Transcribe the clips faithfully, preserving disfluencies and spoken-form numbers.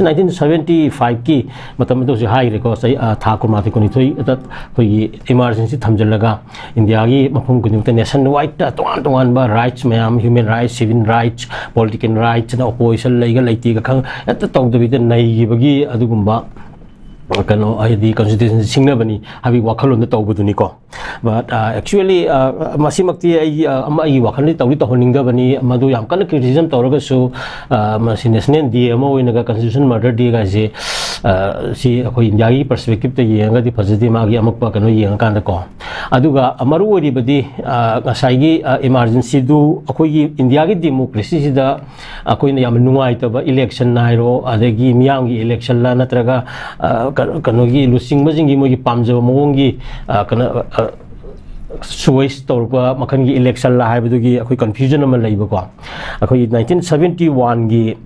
Nineteen seventy ꯐꯥꯏꯚꯀꯤ ꯃꯇꯝ ꯑꯗꯨꯁꯨ ꯍꯥꯏꯈ꯭ꯔꯦꯀꯣ, ꯆꯍꯤ, ꯑ, ꯊꯥ ꯀꯨꯟꯃꯥꯊꯣꯏ ꯀꯨꯟꯅꯤꯊꯣꯏꯗ ꯑꯩꯈꯣꯏꯒꯤ ꯏꯃꯥꯔꯖꯦꯟꯁꯤ ꯊꯝꯖꯤꯜꯂꯒ ꯏꯟꯗꯤꯌꯥꯒꯤ ꯃꯐꯝ ꯈꯨꯗꯤꯡꯃꯛꯇ ꯅꯦꯁꯟ ꯋꯥꯏꯗꯇ ꯇꯣꯉꯥꯟ ꯇꯣꯉꯥꯟꯕ ꯔꯥꯏꯠꯁ ꯃꯌꯥꯝ, human rights, civil rights, political rights ꯑꯅ ꯑꯣꯄꯣꯖꯤꯁꯟ ꯂꯩꯒ ꯂꯩꯇꯦꯒ ꯈꯪ ꯍꯦꯛꯇ ꯇꯧꯗꯕꯤꯗ ꯅꯩꯈꯤꯕꯒꯤ ꯑꯗꯨꯒꯨꯝꯕ ꯀꯩꯅꯣ, ꯍꯥꯏꯗꯤ ꯀꯟꯁꯇꯤꯇ꯭ꯌꯨꯁꯟ ꯁꯤꯡꯅꯕꯅꯤ ꯍꯥꯏꯕꯒꯤ ꯋꯥꯈꯜꯂꯣꯟꯗ ꯇꯧꯕꯗꯨꯅꯤꯀꯣ꯫ But, uh, actually, uh, ꯃꯁꯤꯃꯛꯇꯤ ꯑꯩ, uh, ꯑꯃ ꯑꯩꯒꯤ ꯋꯥꯈꯜꯗꯤ ꯇꯧꯗꯤ ꯇꯧꯍꯟꯅꯤꯡꯗꯕꯅꯤ, ꯃꯗꯨ ꯌꯥꯝ ꯀꯟꯅ ꯀ꯭ꯔꯤꯇꯤꯁꯤꯖꯝ ꯇꯧꯔꯒꯁꯨ, uh, ꯃꯁꯤ ꯅꯦꯁꯅꯦꯜ ꯗꯦ ꯑꯃ ꯑꯣꯏꯅꯒ ꯀꯟꯁꯇꯤꯇ꯭ꯌꯨꯁꯟ ꯃꯔꯗꯔ ꯗꯦꯒꯥꯏꯁꯦ, uh, ꯁꯤ ꯑꯩꯈꯣꯏ ꯏꯟꯗꯤꯌꯥꯒꯤ ꯄꯔꯁꯄꯦꯛꯇꯤꯞꯇ ꯌꯦꯡꯉꯒꯗꯤ ꯐꯖꯗꯦ, ꯃꯥꯒꯤ ꯑꯃꯛꯄ ꯀꯩꯅꯣ ꯌꯦꯡꯉꯀꯥꯟꯗꯀꯣ꯫ ꯑꯗꯨꯒ ꯃꯔꯨ ꯑꯣꯏꯔꯤꯕꯗꯤ, uh, ꯉꯁꯥꯏꯒꯤ, uh, ꯏꯃꯥꯔꯖꯦꯟꯁꯤꯗꯨ ꯑꯩꯈꯣꯏꯒꯤ ꯏꯟꯗꯤꯌꯥꯒꯤ ꯗꯦꯃꯣꯀ꯭ꯔꯦꯁꯤꯁꯤꯗ ꯑꯩꯈꯣꯏꯅ ꯌꯥꯝꯅ ꯅꯨꯡꯉꯥꯏꯇꯕ ꯏꯂꯦꯛꯁꯟ ꯍꯥꯏꯔꯣ, ꯑꯗꯒꯤ ꯃꯤꯌꯥꯝꯒꯤ ꯏꯂꯦꯛꯁꯟꯂ, ꯅꯠꯇ꯭ꯔꯒ, ꯑ, ꯀ-, ꯀꯩꯅꯣꯒꯤ ꯂꯨꯆꯤꯡꯕꯁꯤꯡꯒꯤ ꯃꯣꯏꯒꯤ ꯄꯥꯝꯖꯕ ꯃꯑꯣꯡꯒꯤ, ꯑ, ꯀꯩꯅꯣ, ꯑ, ꯆꯣꯏꯁ ꯇꯧꯔꯛꯄ ꯃꯈꯜꯒꯤ ꯏꯂꯦꯛꯁꯟꯂ ꯍꯥꯏꯕꯗꯨꯒꯤ ꯑꯩꯈꯣꯏ ꯀꯟꯐ꯭ꯌꯨꯖꯟ ꯑꯃ ꯂꯩꯕꯀꯣ꯫ ꯑꯩꯈꯣꯏꯒꯤ ꯅꯥꯏꯟꯇꯤꯟ ꯁꯕꯦꯟꯇꯤ ꯋꯥꯟꯒꯤ,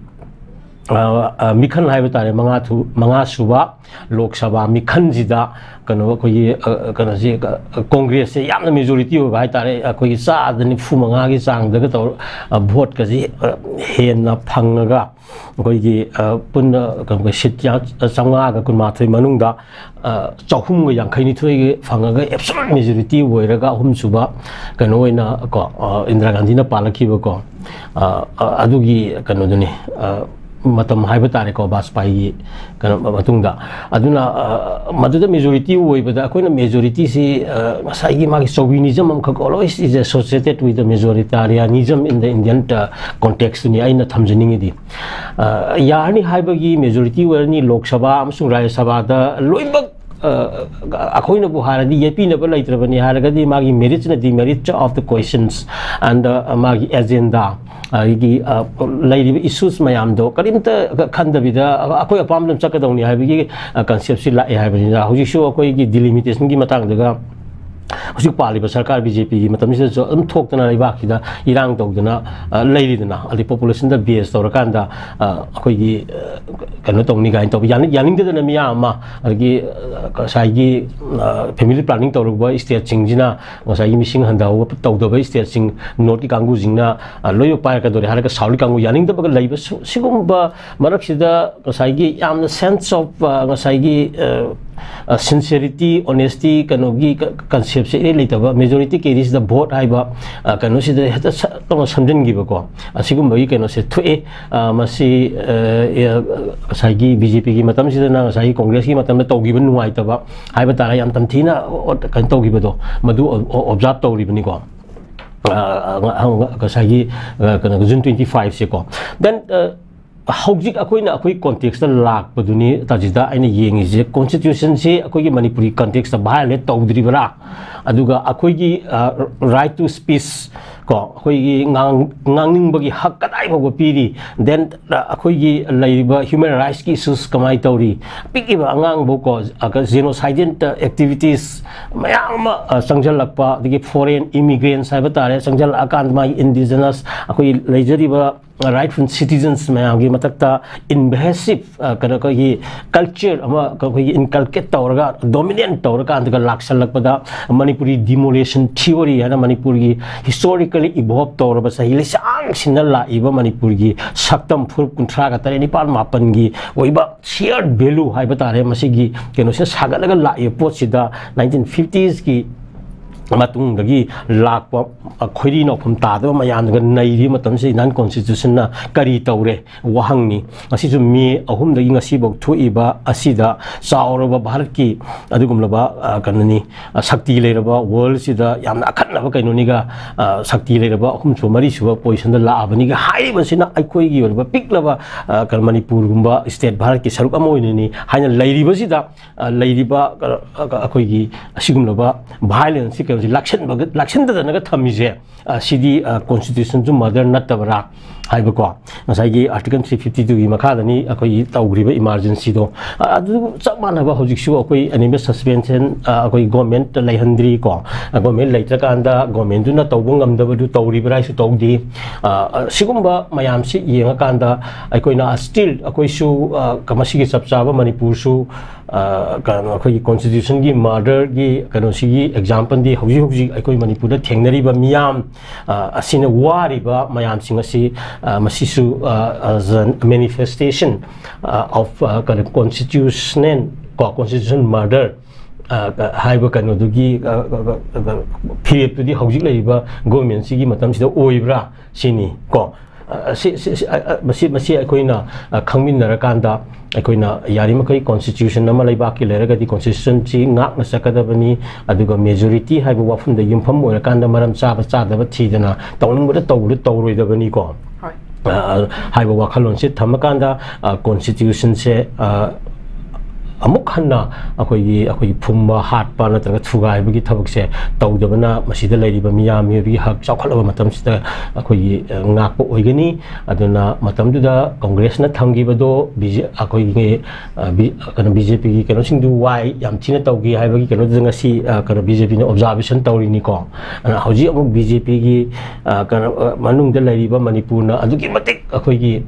ꯑ, ꯑ, ꯃꯤꯈꯜ ꯍꯥꯏꯕ ꯇꯥꯔꯦ, ꯃꯉꯥ ꯊꯨ-, ꯃꯉꯥ ꯁꯨꯕ ꯂꯣꯛ ꯁꯚꯥ ꯃꯤꯈꯜꯁꯤꯗ ꯀꯩꯅꯣ, ꯑꯩꯈꯣꯏꯒꯤ, ꯑ, ꯀꯩꯅꯣꯁꯤ, ꯑ, ꯀꯣꯡꯒ꯭ꯔꯦꯁꯁꯦ ꯌꯥꯝꯅ ꯃꯦꯖꯣꯔꯤꯇꯤ ꯑꯣꯏꯕ ꯍꯥꯏ ꯇꯥꯔꯦ, ꯑꯩꯈꯣꯏꯒꯤ ꯆꯥꯗ ꯅꯤꯐꯨ ꯃꯉꯥꯒꯤ ꯆꯥꯡꯗꯒ ꯇꯧꯔ, ꯑ, ꯚꯣꯠꯀꯁꯤ, ꯑ, ꯍꯦꯟꯅ ꯐꯪꯉꯒ, ꯑꯩꯈꯣꯏꯒꯤ, ꯑ, ꯄꯨꯟꯅ ꯀꯩꯅꯣ, ꯁꯤꯠ ꯌꯥ-, ꯆꯥꯝꯃꯉꯥꯒ ꯀꯨꯟꯃꯥꯊꯣꯏ ꯃꯅꯨꯡꯗ, ꯑ, ꯆꯍꯨꯝꯒ ꯌꯥꯡꯈꯩꯅꯤꯊꯣꯏꯒꯤ ꯐꯪꯉꯒ ꯑꯦꯕꯁꯣꯂꯨꯠ ꯃꯦꯖꯣꯔꯤꯇꯤ ꯑꯣꯏꯔꯒ ꯑꯍꯨꯝꯁꯨꯕ ꯀꯩꯅꯣ ꯑꯣꯏꯅ ꯀꯣ, ꯑ, ꯏꯟꯗꯤꯔꯥ ꯒꯥꯟꯙꯤꯅ ꯄꯥꯜꯂꯛꯈꯤꯕꯀꯣ, ꯑ, ꯑ, ꯑꯗꯨꯒꯤ ꯀꯩꯅꯣꯗꯨꯅꯤ, ꯑ, ꯃꯇꯝ ꯍꯥꯏꯕ ꯇꯥꯔꯦꯀꯣ, ꯕꯥꯖꯄꯥꯏꯒꯤ ꯀꯩꯅꯣ ꯃꯇꯨꯡꯗ꯫ ꯑꯗꯨꯅ, ꯑ, ꯃꯗꯨꯗ ꯃꯦꯖꯣꯔꯤꯇꯤ ꯑꯣꯏꯕꯗ ꯑꯩꯈꯣꯏꯅ ꯃꯦꯖꯣꯔꯤꯇꯤꯁꯤ, ꯑ, ꯉꯁꯥꯏꯒꯤ ꯃꯥꯒꯤ chauvinism ꯑꯃꯈꯛ always is associated with the majoritarianism in the Indian, uh, context ꯇꯨꯅꯤ ꯑꯩꯅ ꯊꯝꯖꯅꯤꯡꯉꯤꯗꯤ꯫ ꯑ, ꯌꯥꯔꯅꯤ ꯍꯥꯏꯕꯒꯤ ꯃꯦꯖꯣꯔꯤꯇꯤ ꯑꯣꯏꯔꯅꯤ ꯂꯣꯛ ꯁꯚꯥ ꯑꯃꯁꯨꯡ ꯔꯥꯖ꯭ꯌ ꯁꯚꯥꯗ ꯂꯣꯏꯅꯃꯛ, ꯑ, ꯑꯩꯈꯣꯏꯅꯕꯨ ꯍꯥꯏꯔꯗꯤ ꯌꯦꯠꯄꯤꯅꯕ ꯂꯩꯇ꯭ꯔꯕꯅꯤ ꯍꯥꯏꯔꯒꯗꯤ ꯃꯥꯒꯤ merits and demerits of the questions and, ꯑ, ꯃꯥꯒꯤ agenda, ꯑꯗꯒꯤ, ꯑ, ꯂꯩꯔꯤꯕ issues ꯃꯌꯥꯝꯗꯣ ꯀꯔꯤꯝꯇ ꯈꯟꯗꯕꯤꯗ ꯑꯩꯈꯣꯏ ꯑꯄꯥꯝꯕ ꯑꯗꯨꯝ ꯆꯠꯀꯗꯧꯅꯤ ꯍꯥꯏꯕꯒꯤ, ꯑ, concept ꯁꯤ ꯂꯥꯛꯑꯦ ꯍꯥꯏꯕꯅꯤꯅ ꯍꯧꯖꯤꯛꯁꯨ ꯑꯩꯈꯣꯏꯒꯤ delimitation ꯒꯤ ꯃꯇꯥꯡꯗꯒ ꯍꯧꯖꯤꯛ ꯄꯥꯜꯂꯤꯕ ꯁꯔꯀꯥꯔ ꯕꯤ ꯖꯦ ꯄꯤꯒꯤ ꯃꯇꯝꯁꯤꯗꯁꯨ ꯑꯗꯨꯝ ꯊꯣꯛꯇꯅ ꯂꯩꯕꯥꯛꯁꯤꯗ ꯏꯔꯥꯡ ꯇꯧꯗꯅ, ꯑ, ꯂꯩꯔꯤꯗꯅ, ꯑꯗꯩ ꯄꯣꯄꯨꯂꯦꯁꯟꯗ ꯕꯦꯁ ꯇꯧꯔꯀꯥꯟꯗ, ꯑ, ꯑꯩꯈꯣꯏꯒꯤ, ꯑ, ꯀꯩꯅꯣ ꯇꯧꯅꯤ ꯀꯥꯏꯅ ꯇꯧꯕ, ꯌꯥꯅꯤꯡ-, ꯌꯥꯅꯤꯡꯗꯗꯅ ꯃꯤꯌꯥꯝ ꯑꯃ, ꯑꯗꯒꯤ, ꯑ, ꯉꯁꯥꯏꯒꯤ, ꯑ, ꯐꯦꯃꯤꯂꯤ ꯄ꯭ꯂꯥꯅꯤꯡ ꯇꯧꯔꯨꯕ ꯁ꯭ꯇꯦꯠꯁꯤꯡꯁꯤꯅ ꯉꯁꯥꯏꯒꯤ ꯃꯤꯁꯤꯡ ꯍꯟꯊꯍꯧꯕ ꯇꯧꯗꯕ ꯁ꯭ꯇꯦꯠꯁꯤꯡ, ꯅꯣꯔꯠꯀꯤ ꯀꯥꯡꯕꯨꯁꯤꯡꯅ, ꯑ, ꯂꯣꯏꯅ ꯄꯥꯏꯔꯛꯀꯗꯧꯔꯦ ꯍꯥꯏꯔꯒ ꯁꯥꯎꯠꯀꯤ ꯀꯥꯡꯕꯨ ꯌꯥꯅꯤꯡꯗꯕꯒ ꯂꯩꯕ, ꯁꯤ-, ꯁꯤꯒꯨꯝꯕ ꯃꯔꯛꯁꯤꯗ ꯉꯁꯥꯏꯒꯤ ꯌꯥꯝꯅ sense of, ꯑ, ꯉꯁꯥꯏꯒꯤ, ꯑ, ꯑ, sincerity, honesty, ꯀꯩꯅꯣꯒꯤ ꯀ-, concept ꯁꯦ ꯏꯔꯩ ꯂꯩꯇꯕ, majority carries the vote ꯍꯥꯏꯕ, ꯑ, ꯀꯩꯅꯣꯁꯤꯗ ꯍꯦꯛꯇ ꯁꯠ ꯇꯧꯅ ꯁꯝꯖꯤꯟꯈꯤꯕꯀꯣ, ꯑꯁꯤꯒꯨꯝꯕꯒꯤ ꯀꯩꯅꯣꯁꯦ ꯊꯣꯛꯑꯦ꯫ ꯑ, ꯃꯁꯤ, ꯑ, ꯑ, ꯉꯁꯥꯏꯒꯤ ꯕꯤ ꯖꯦ ꯄꯤꯒꯤ ꯃꯇꯝꯁꯤꯗꯅ ꯉꯁꯥꯏꯒꯤ ꯀꯣꯡꯒ꯭ꯔꯦꯁꯀꯤ ꯃꯇꯝꯗ ꯇꯧꯈꯤꯕ ꯅꯨꯡꯉꯥꯏꯇꯕ ꯍꯥꯏꯕ ꯇꯥꯔꯦ, ꯌꯥꯝ ꯇꯝꯊꯤꯅ, ꯑ, ꯀꯩꯅꯣ ꯇꯧꯈꯤꯕꯗꯣ, ꯃꯗꯨ ꯑꯣ-, ꯑꯣ-, observe ꯇꯧꯔꯤꯕꯅꯤꯀꯣ꯫ ꯑ, ꯑ, ꯉ-, ꯉ-, ꯉꯁꯥꯏꯒꯤ, ꯑ, ꯀꯩꯅꯣ, June twenty five ꯁꯦꯀꯣ꯫ Then, ꯑ, ꯍꯧꯖꯤꯛ ꯑꯩꯈꯣꯏꯅ ꯑꯩꯈꯣꯏ context ꯇ ꯂꯥꯛꯄꯗꯨꯅꯤ ꯇꯥꯖꯤꯗ ꯑꯩꯅ ꯌꯦꯡꯉꯤꯁꯦ, constitution ꯁꯦ ꯑꯩꯈꯣꯏꯒꯤ ꯃꯅꯤꯄꯨꯔꯤ context ꯇ violate ꯇꯧꯗ꯭ꯔꯤꯕ꯭ꯔꯥ? ꯑꯗꯨꯒ ꯑꯩꯈꯣꯏꯒꯤ, ꯑ, right to speech ꯀꯣ, ꯑꯩꯈꯣꯏꯒꯤ ꯉꯥꯡ-, ꯉꯥꯡꯅꯤꯡꯕꯒꯤ ꯍꯛ ꯀꯗꯥꯏ ꯐꯥꯎꯕ ꯄꯤꯔꯤ? Then, ꯑ, ꯑꯩꯈꯣꯏꯒꯤ ꯂꯩꯔꯤꯕ human rights ꯀꯤ issues ꯀꯃꯥꯏꯅ ꯇꯧꯔꯤ? ꯄꯤꯛꯏꯕ ꯑꯉꯥꯡꯕꯨ ꯀꯣ, ꯑ, genocidal activities ꯃꯌꯥꯝ ꯑꯃ, ꯑ, ꯆꯪꯁꯤꯜꯂꯛꯄ, ꯑꯗꯒꯤ foreign immigrants ꯍꯥꯏꯕ ꯇꯥꯔꯦ, ꯆꯪꯁꯤꯜꯂꯛꯑꯀꯥꯟꯗ ꯃꯥꯒꯤ indigenous ꯑꯩꯈꯣꯏꯒꯤ ꯂꯩꯖꯔꯤꯕ rightful citizens ꯃꯌꯥꯝꯒꯤ ꯃꯊꯛꯇ invasive, ꯑ, ꯀꯩꯅꯣ, ꯑꯩꯈꯣꯏꯒꯤ culture ꯑꯃ ꯑꯩꯈꯣꯏꯒꯤ inculcate ꯇꯧꯔꯒ, dominant ꯇꯧꯔꯀꯥꯟꯗꯒ ꯂꯥꯛꯁꯜꯂꯛꯄꯗ, ꯃꯅꯤꯄꯨꯔꯤ demolition theory ꯍꯥꯏꯅ ꯃꯅꯤꯄꯨꯔꯒꯤ historically evolve ꯇꯧꯔꯕ ꯆꯍꯤ ꯂꯤꯁꯥꯡꯁꯤꯟꯅ ꯂꯥꯛꯏꯕ ꯃꯅꯤꯄꯨꯔꯒꯤ ꯁꯛꯇꯝ ꯐꯨꯔꯨꯞ ꯀꯨꯟꯊ꯭ꯔꯥꯒ ꯇꯔꯦꯠ, ꯅꯤꯄꯥꯜ, ꯃꯥꯄꯜꯒꯤ ꯑꯣꯏꯕ shared value ꯍꯥꯏꯕ ꯇꯥꯔꯦ, ꯃꯁꯤꯒꯤ ꯀꯩꯅꯣꯁꯤꯅ ꯁꯥꯒꯠꯂꯒ ꯂꯥꯛꯏꯕ ꯄꯣꯠꯁꯤꯗ nineteen fifties ꯀꯤ ꯃꯇꯨꯡꯗꯒꯤ ꯂꯥꯛꯄ, ꯑ, ꯈꯣꯏꯔꯤ ꯅꯥꯎꯐꯝ ꯇꯥꯗꯕ ꯃꯌꯥꯝꯗꯨꯒ ꯅꯩꯔꯤꯕ ꯃꯇꯝꯁꯤꯗ Indian constitution ꯅ ꯀꯔꯤ ꯇꯧꯔꯦ? ꯋꯥꯍꯪꯅꯤ꯫ ꯉꯁꯤꯁꯨ ꯃꯦ ꯑꯍꯨꯝꯗꯒꯤ ꯉꯁꯤꯐꯥꯎ ꯊꯣꯛꯏꯕ ꯑꯁꯤꯗ ꯆꯥꯎꯔꯕ ꯚꯥꯔꯠꯀꯤ ꯑꯗꯨꯒꯨꯝꯂꯕ, ꯑ, ꯀꯩꯅꯣꯅꯤ, ꯑ, ꯁꯛꯇꯤ ꯂꯩꯔꯕ world ꯁꯤꯗ ꯌꯥꯝꯅ ꯑꯈꯟꯅꯕ ꯀꯩꯅꯣꯅꯤꯒ, ꯑ, ꯁꯛꯇꯤ ꯂꯩꯔꯕ ꯑꯍꯨꯝꯁꯨꯕ, ꯃꯔꯤꯁꯨꯕ position ꯗ ꯂꯥꯛꯑꯕꯅꯤꯒ ꯍꯥꯏꯔꯤꯕꯁꯤꯅ ꯑꯩꯈꯣꯏꯒꯤ ꯑꯣꯏꯔꯤꯕ ꯄꯤꯛꯂꯕ, ꯑ, ꯀꯩꯅꯣ, ꯃꯅꯤꯄꯨꯔꯒꯨꯝꯕ state ꯚꯥꯔꯠꯀꯤ ꯁꯔꯨꯛ ꯑꯃ ꯑꯣꯏꯅꯅꯤ ꯍꯥꯏꯅ ꯂꯩꯔꯤꯕꯁꯤꯗ, ꯑ, ꯂꯩꯔꯤꯕ, ꯑ, ꯑ, ꯑꯩꯈꯣꯏꯒꯤ ꯑꯁꯤꯒꯨꯝꯂꯕ violence ꯁꯤ ꯀꯩꯅꯣꯁꯤ ꯂꯥꯛꯁꯟꯕꯒ-, ꯂꯥꯛꯁꯟꯗꯗꯅꯒ ꯊꯝꯃꯤꯁꯦ, ꯑ, ꯁꯤꯗꯤ, ꯑ, constitution ꯁꯨ murder ꯅꯠꯇꯕ꯭ꯔꯥ? ꯍꯥꯏꯕꯀꯣ, ꯉꯁꯥꯏꯒꯤ Article three fifty two ꯒꯤ ꯃꯈꯥꯗꯅꯤ ꯑꯩꯈꯣꯏꯒꯤ ꯇꯧꯈ꯭ꯔꯤꯕ emergency ꯗꯣ꯫ ꯑ, ꯑꯗꯨ ꯆꯞ ꯃꯥꯟꯅꯕ ꯍꯧꯖꯤꯛꯁꯨ ꯑꯩꯈꯣꯏ animal suspension, ꯑ, ꯑꯩꯈꯣꯏ government ꯇ ꯂꯩꯍꯟꯗ꯭ꯔꯤꯀꯣ꯫ ꯑ, government ꯂꯩꯇ꯭ꯔꯀꯥꯟꯗ government ꯇꯨꯅ ꯇꯧꯕ ꯉꯝꯗꯕꯗꯨ ꯇꯧꯔꯤꯕ꯭ꯔꯥ ꯍꯥꯏꯁꯨ ꯇꯧꯗꯦ꯫ ꯑ, ꯑ, ꯁꯤꯒꯨꯝꯕ ꯃꯌꯥꯝꯁꯤ ꯌꯦꯡꯉꯀꯥꯟꯗ ꯑꯩꯈꯣꯏꯅ still ꯑꯩꯈꯣꯏꯁꯨ, ꯑ, ꯀ-, ꯃꯁꯤꯒꯤ ꯆꯞ ꯆꯥꯕ ꯃꯅꯤꯄꯨꯔꯁꯨ, ꯑ, ꯀꯩꯅꯣ, ꯑꯩꯈꯣꯏꯒꯤ constitution ꯒꯤ murder ꯒꯤ ꯀꯩꯅꯣꯁꯤꯒꯤ example ꯗꯤ ꯍꯧꯖꯤꯛ ꯍꯧꯖꯤꯛ ꯑꯩꯈꯣꯏ ꯃꯅꯤꯄꯨꯔꯗ ꯊꯦꯡꯅꯔꯤꯕ ꯃꯤꯌꯥꯝ, ꯑ, ꯑꯁꯤꯅ ꯋꯥꯔꯤꯕ ꯃꯌꯥꯝꯁꯤꯡ ꯑꯁꯤ, ꯑ, ꯃꯁꯤꯁꯨ, ꯑ, as a manifestation, ꯑ, of, ꯑ, ꯀꯩꯅꯣ, constitutional ꯀꯣ, constitutional murder, ꯑ, ꯍꯥꯏꯕ ꯀꯩꯅꯣꯗꯨꯒꯤ, ꯑ, ꯑ, ꯑ, ꯐꯤꯔꯦꯞꯇꯨꯗꯤ ꯍꯧꯖꯤꯛ ꯂꯩꯔꯤꯕ government ꯁꯤꯒꯤ ꯃꯇꯝꯁꯤꯗ ꯑꯣꯏꯕ꯭ꯔꯥ ꯁꯤꯅꯤ ꯀꯣ꯫ ꯑ, ꯁꯤ, ꯁꯤ, ꯁꯤ, ꯑ, ꯑ, ꯃꯁꯤ, ꯃꯁꯤ ꯑꯩꯈꯣꯏꯅ, ꯑ, ꯈꯪꯃꯤꯟꯅꯔꯀꯥꯟꯗ ꯑꯩꯈꯣꯏꯅ ꯌꯥꯔꯤꯃꯈꯩ constitution ꯑꯃ ꯂꯩꯕꯥꯛꯀꯤ ꯂꯩꯔꯒꯗꯤ constitution ꯁꯤ ꯉꯥꯛꯅ ꯆꯠꯀꯗꯕꯅꯤ꯫ ꯑꯗꯨꯒ majority ꯍꯥꯏꯕ ꯋꯥꯐꯝꯗ ꯌꯨꯝꯐꯝ ꯑꯣꯏꯔꯀꯥꯟꯗ ꯃꯔꯝ ꯆꯥꯕ ꯆꯥꯗꯕ ꯊꯤꯗꯅ ꯇꯧꯅꯤꯡꯕꯗ ꯇꯧꯕꯗ ꯇꯧꯔꯣꯏꯗꯕꯅꯤꯀꯣ꯫ ꯍꯣꯏ꯫ ꯑ, ꯍꯥꯏꯕ ꯋꯥꯈꯜꯂꯣꯟꯁꯦ ꯊꯝꯃꯀꯥꯟꯗ, ꯑ, constitution ꯁꯦ, ꯑ, ꯑꯃꯨꯛ ꯍꯟꯅ ꯑꯩꯈꯣꯏꯒꯤ, ꯑꯩꯈꯣꯏꯒꯤ ꯐꯨꯝꯕ ꯍꯥꯠꯄ ꯅꯠꯇ꯭ꯔꯒ ꯊꯨꯒꯥꯏꯕꯒꯤ ꯊꯕꯛꯁꯦ ꯇꯧꯗꯕꯅ ꯃꯁꯤꯗ ꯂꯩꯔꯤꯕ ꯃꯤꯌꯥꯝ ꯃꯤꯑꯣꯏꯕꯒꯤ ꯍꯛ ꯆꯥꯎꯈꯠꯂꯕ ꯃꯇꯝꯁꯤꯗ ꯑꯩꯈꯣꯏꯒꯤ, ꯑ, ꯉꯥꯛꯄ ꯑꯣꯏꯒꯅꯤ꯫ ꯑꯗꯨꯅ ꯃꯇꯝꯗꯨꯗ Congress ꯅ ꯊꯝꯈꯤꯕꯗꯣ ꯕꯤ ꯖꯦ-, ꯑꯩꯈꯣꯏꯒꯤ, ꯑ, ꯕꯤ-, ꯀꯩꯅꯣ, ꯕꯤ ꯖꯦ ꯄꯤ ꯒꯤ ꯀꯩꯅꯣꯁꯤꯡꯗꯨ ꯋꯥꯏ ꯌꯥꯝ ꯊꯤꯅ ꯇꯧꯈꯤ ꯍꯥꯏꯕꯒꯤ ꯀꯩꯅꯣꯗꯨꯗ ꯉꯁꯤ, ꯑ, ꯀꯩꯅꯣ, ꯕꯤ ꯖꯦ ꯄꯤ ꯅ observation ꯇꯧꯔꯤꯅꯤꯀꯣ꯫ ꯑꯗꯨꯅ ꯍꯧꯖꯤꯛ ꯑꯃꯨꯛ ꯕꯤ ꯖꯦ ꯄꯤ ꯒꯤ, ꯑ, ꯀꯩꯅꯣ, ꯑ, ꯃꯅꯨꯡꯗ ꯂꯩꯔꯤꯕ ꯃꯅꯤꯄꯨꯔꯅ ꯑꯗꯨꯛꯀꯤ ꯃꯇꯤꯛ ꯑꯩꯈꯣꯏꯒꯤ,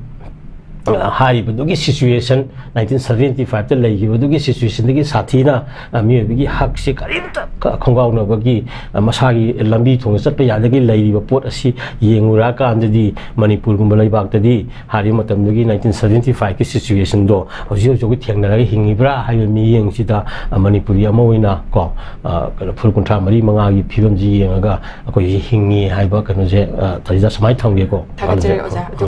ꯑ, ꯍꯥꯏꯔꯤꯕꯗꯨꯒꯤ situation, nineteen seventy five ꯇ ꯂꯩꯈꯤꯕꯗꯨꯒꯤ situation ꯗꯒꯤ ꯁꯥꯊꯤꯅ, ꯑ, ꯃꯤꯑꯣꯏꯕꯒꯤ ꯍꯛꯁꯦ ꯀꯔꯤꯝꯇ ꯈ-, ꯈꯣꯡꯒꯥꯎꯅꯕꯒꯤ, ꯑ, ꯃꯁꯥꯒꯤ ꯂꯝꯕꯤ ꯊꯣꯡꯗ ꯆꯠꯄ ꯌꯥꯗꯒꯤ ꯂꯩꯔꯤꯕ ꯄꯣꯠ ꯑꯁꯤ ꯌꯦꯡꯉꯨꯔꯀꯥꯟꯗꯗꯤ ꯃꯅꯤꯄꯨꯔꯒꯨꯝꯕ ꯂꯩꯕꯥꯛꯇꯗꯤ ꯍꯥꯏꯔꯤꯕ ꯃꯇꯝꯗꯨꯒꯤ nineteen seventy five ꯀꯤ situation ꯗꯣ ꯍꯧꯖꯤꯛ ꯍꯧꯖꯤꯛ ꯑꯩꯈꯣꯏ ꯊꯦꯡꯅꯔꯒ ꯍꯤꯡꯉꯤꯕ꯭ꯔꯥ ꯍꯥꯏꯕ ꯃꯤꯠꯌꯦꯡꯁꯤꯗ, ꯑ, ꯃꯅꯤꯄꯨꯔꯤ ꯑꯃ ꯑꯣꯏꯅ ꯀꯣ, ꯑ, ꯀꯩꯅꯣ, ꯐꯨꯔꯨꯞ ꯀꯨꯟꯊ꯭ꯔꯥ ꯃꯔꯤ ꯃꯉꯥꯒꯤ ꯐꯤꯕꯝꯁꯤ ꯌꯦꯡꯉꯒ ꯑꯩꯈꯣꯏꯁꯤ ꯍꯤꯡꯉꯤ ꯍꯥꯏꯕ ꯀꯩꯅꯣꯁꯦ, ꯑ, ꯇꯥꯔꯤꯗ ꯁꯨꯃꯥꯏꯅ ꯊꯝꯒꯦꯀꯣ꯫ ꯊꯥꯒꯠꯆꯔꯤ ꯑꯣꯖꯥ꯫